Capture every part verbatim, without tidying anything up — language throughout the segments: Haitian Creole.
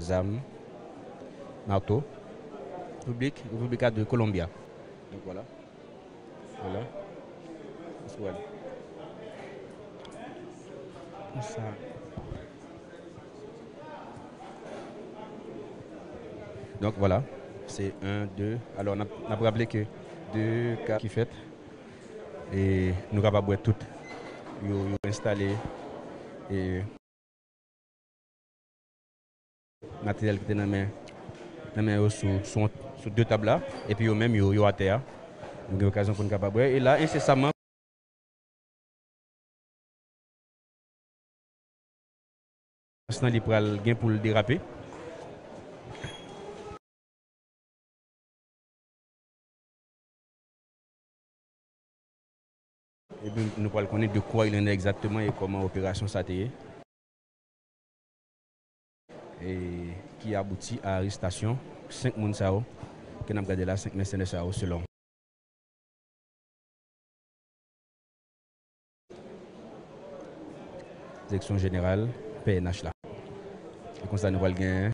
Zam, mato, Repiblik, República de Colombia. Donk, vwala. Vwala. It's well. Konsa. Donk, vwala. Se en, de. Alò, n ap, n ap raple ke de ka ki fèt. E nou kapab wè tout yo, yo enstale. E materyèl ki te nan men, nan men yo sou, sou, sou de tab la, epi yo menm yo, yo atè a. Nou gen okazyon pou n kapab wè. E la, ensesaman, Sans lan li pral gen pou l derape. Epi nou pral konnen de kwa il en est egzakteman e kòman operasyon sa te ye. E ki abouti a arestasyon senk moun sa yo ke n ap gade la, senk mèsenè sa yo selon. Direksyon jeneral P N H la. E konsa nou pral gen,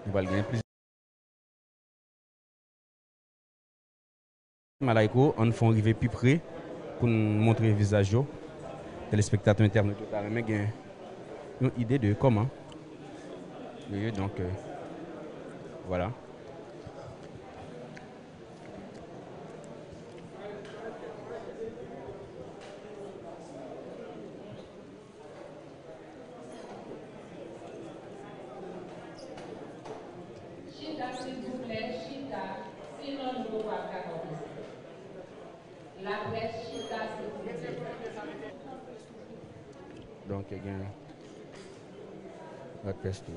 nou pral gen plizyè Malayko, ann fè w rive pi pre pou n montre vizaj yo. Telespektatè, entènot yo ta renmen gen yon ide de kòman yo ye, donk, euh, vwala. Chita, silvouplè, chita. Sinon, nou poko ap ka kòmanse. Laprès, chita, silvouplè. Donk, gen laprès tou.